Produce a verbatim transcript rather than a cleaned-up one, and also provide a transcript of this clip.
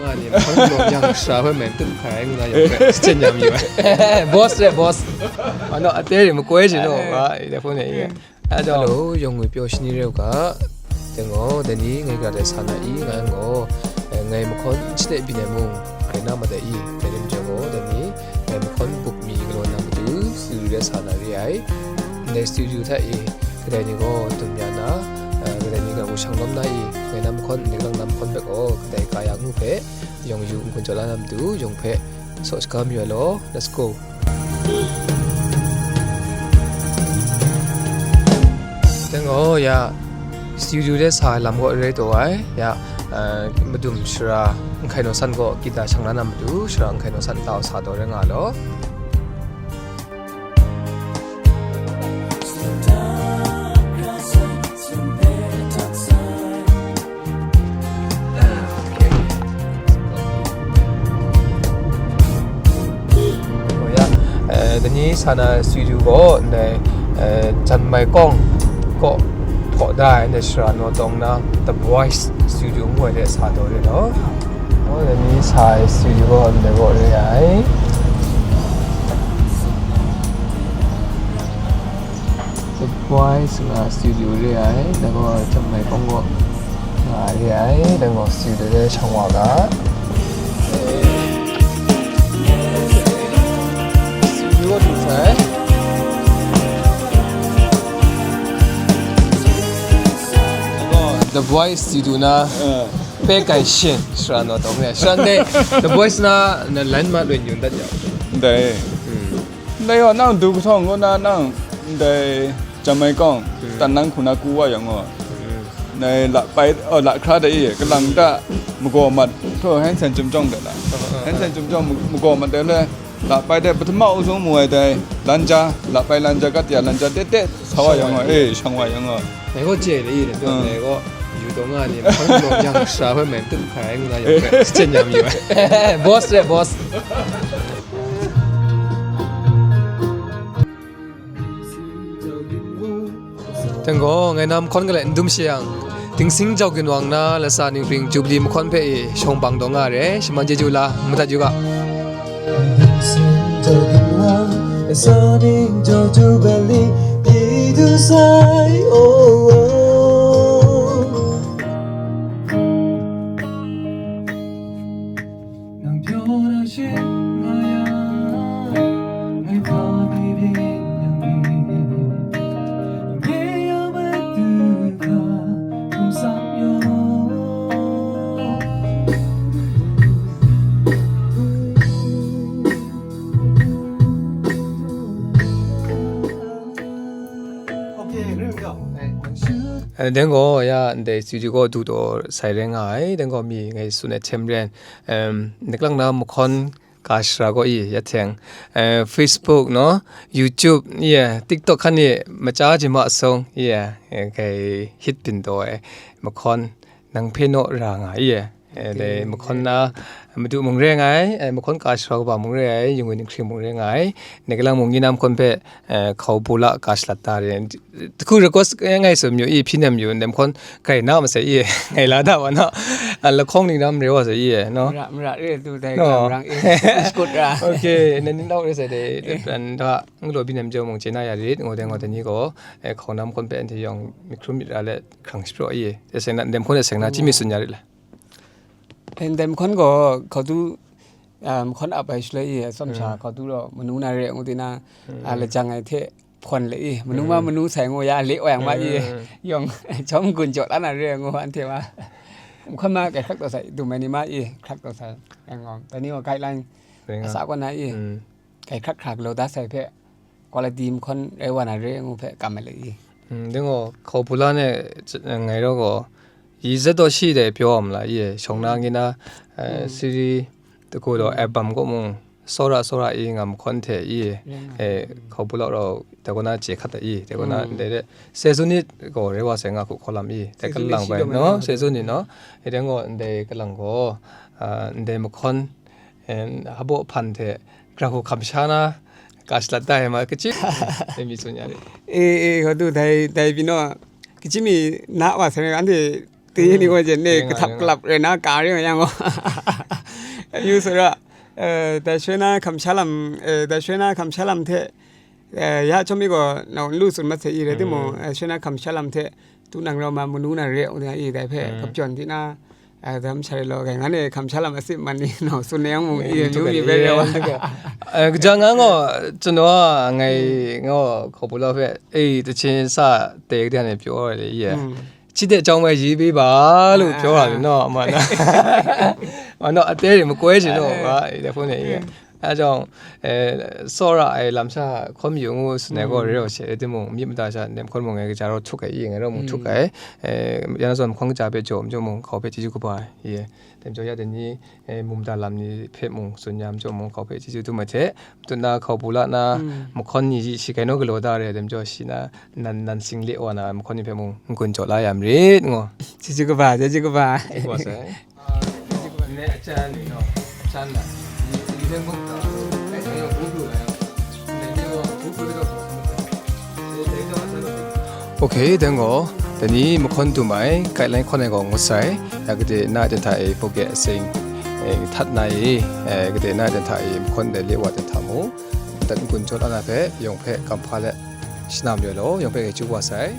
Ani, hpang law yang sha hoi men, tum hkai ai ngu na yang hpe, shachyen ya mayu ai. Boss re, boss. Ano, ate re, makoi shi no, ba, telephone e. Ado. Hello, yawng ngwi pyaw shani re u ga. Deng gaw, dai ni ngai gra de sa na i, nga yang gaw, eh, ngai mahkawn shade byin ai mung, rai na ma dai i, dai rim jang gaw, dai ni, ngai mahkawn bup mi galaw na matu, studio de sa na re ai. Ndai studio hta i, kadai ni gaw dum ya na, eh, kadai ni gaw shang lawm na i, ngai na mahkawn, ngai lang na mahkawn hpe gaw, kadai ka ya ngu hpe, yawng yu n-gun jaw la na matu, yawng hpe saw shaga mayu ai law. Let's go. Deng gaw, ya, studio de sa ai lam gaw rai taw ai, ya, eh, madum shara N Hkai Naw San gaw guitar shang la na matu, shara N Hkai Naw San nta sa taw rai nga law. Oh, ya. Eh, dai ni sa na studio gaw, ndai, eh, Jan Mai Kawng kaw htaw da ai, ndai shara naw tawng na The Voice Studio ngu ai de sa taw re law. Oh, dai ni sa ai studio gaw, ndai gaw re ai. The Voice nga studio re ai, dai gaw Jan Mai Kawng gaw nga re ai, dai gaw studio de shang wa ga. Studio du sai. Dai gaw The Voice studio na, eh, pe kai shin, shara naw tawng re. Shara ndai, The Voice na, na lan ma lwen yun dat ya. Ndai. Hmm. Ndai gaw nang du kahtawng kaw na nang ndai Jan Mai Kawng, hmm, tan nang hku na ku wa yang gaw, hmm, ndai la pai, oh, la hkra dai i, kalang ta magaw mat, htaw, hand sanitizer chyum jawng dai la. Ah, ah, hand sanitizer chyum jawng ma-, magaw mat dai le, la pai dai, pahtama uzung mu ai dai, lanja, la pai lanja, katiya lanja, tete, sa wa yang gaw, eh, shang wa yang gaw. Ngai gaw chye le i, nang pyaw, hmm, ngai gaw yu taw nga ni, hpang law yang sha hoi men, tum hkai ai ngu na yang hpe, shachyen ya mayu ai. Boss re, boss. Deng gaw, ngai na mahkawn gale n dum she yang, Dingsing Jau Ginwang na Lasa Ningpring Jubilee mahkawn hpe i shawng bang taw nga re, shaman chyeju la, madat yu ga. Dingsing Jau Ginwang, Lasa Ningpring Jubilee, pyi du sai, oh, oh. Nang pyaw na shing nga yang, ngai hpa mi byin yang mi, nang hpe ya matu hka hkum tsang yaw. Eh, deng gaw, ya, ndai studio gaw du taw sai rai nga ai, deng gaw mi ngai tsun ai htem ren. Em, nik lang na mahkawn ka shara gaw i, ya hteng, eh, Facebook no, YouTube, i, TikTok hkan i, maja jima sung, i, eh, kai hit byin taw ai, mahkawn nang hpe naw ra nga i, eh, dai mahkawn na madu mung re nga ai, eh, mahkawn ka shara kaba mung re ai, yung win hkring mung re nga ai, nik lang mung ni na mahkawn hpe, eh, hkau bu la ka shalat da re. Hku request ngai tsun mayu i, hpyi nem mayu, nem hkawn kai na masai i, ngai la da wa na, a, lahkawng ning na mare wa sai i, no? Mara, mara re tu dai no. Kam rang e, iskut ra. Okay, nan ning dau re sai dai, dan da, nglo bi nem jau mung chye na ya rit, ngo dai ngo dai ni gaw, eh, hkau nam hkawn hpe anhte yawng mi hkrum myit ra let, hkrang shapraw i, e seng na, nem hkawn e seng na, chyi mi tsun ya rit la. Pen dem hkawn gaw, hkau tu, ah, mahkawn ap ai shaloi i, atsawm sha, mm, hkau tu gaw, manu na re ngu ti na, mm, ah, lajang ai hte, hpawn le i, manu ma, mm, manu sai ngu ya le wa yang ma i, mm, yawng, jawm gun jaw la na re ngu anhte ma. Mahkawn ma kai hkrak taw sai, dum ai ni ma i, hkrak taw sai, yang gaw, dai ni gaw guideline, ring a, asa kaw na i, mm, kai hkrak hkra galaw da sai hpe, quality mahkawn rai wa na re ngu hpe kam ai le i. Mm, ding gaw, hkau pula ne, ngai raw gaw, yi zat daw shi dai pyaw am la i, shawng na, mm, ngi na, eh, mm, siri, dagu daw, mm, album kaw mung, tsawra tsawra i nga mahkawn hte i, mm, eh, hkau pula rau, dai kaw na chye hkat ai i, dai kaw na, mm, ndai de, season ni gaw rai wa sai nga hku hkaw lam i, dai season ni kalang shi bai, daw mai no, na season ni no, e dai gaw ndai kalang gaw, ah, ndai mahkawn, eh, hpaw hpan hte, gara hku hkam sha na, ka shalat da ai ma, kachyi, e mi tsun ya re. E, e, hkau tu dai, dai pyi naw, kachyi mi na wa sai, anhte Tinang gaw jen ne, kahtap kalap rai na, ka rai nga yang gaw. Yu sara, eh, dai shoi na kamsha lam, eh, dai shoi na kamsha lam hte, eh, ya chyawm mi gaw, nau nlu tsun mat se i rai timung, eh, shoi na kamsha lam hte, tu nang rau ma manu na re u na i dai hpe, kapyawn di na, eh, dam share lo, kai nga ne kamsha lam asi man ni, nau tsun ne yang mung i, eh, yu mi bai rai wa. Eh, kaja nga ngaw, chun wa ngai ngaw, hkaw bu la hpe, eh, tachin sa te kade ne pyaw ai le, i e. Chyi de jawng bai yi bi ba lu pyaw wa le naw, ma na. Ma naw, ate ri makoi shi naw, ba, i de hpun e, i e. A jawng, eh, tsawra ai lamsha hkawn yu ngu, sene gaw re raw she, timung, myit mada sha nem hkawn mung ngai kaja rau htuk ai, i ngai rau mung htuk ai, eh, ya na zawn hkawn kaja hpe jaw, majaw mung, hkau hpe chyeju kaba ai, i e. Tem jaw ya de ni, eh, mumda lam ni hpe mung, tsun ya majaw mung, hkau hpe chyeju dum ai hte, matu na hkau bu la na, mahkawn ni shi, shi kai naw galaw da re, dem jaw shi na, nan, nan sing le wa na, mahkawn ni hpe mung, n-gun jaw la ya marit, ngo. Chyeju kaba, chyeju kaba. Wa sai. Ne a chan ni no, a chan na. Ni, ni ne mung ta. Ai, ai, bu bu la ya. Ne, ne wa, bu bu la. Ok, dang gaw, dai ni mahkawn dum ai, guideline hkawn ai gaw ngut sai, ya gade na dan hta e poke asing, e, htat na e, e, gade na dan hta e mahkawn dai le wa dan hta mu, dan n-gun jaw la na hpe, yawng hpe kamhpa let shanam yaw law, yawng hpe e chyu wa sai.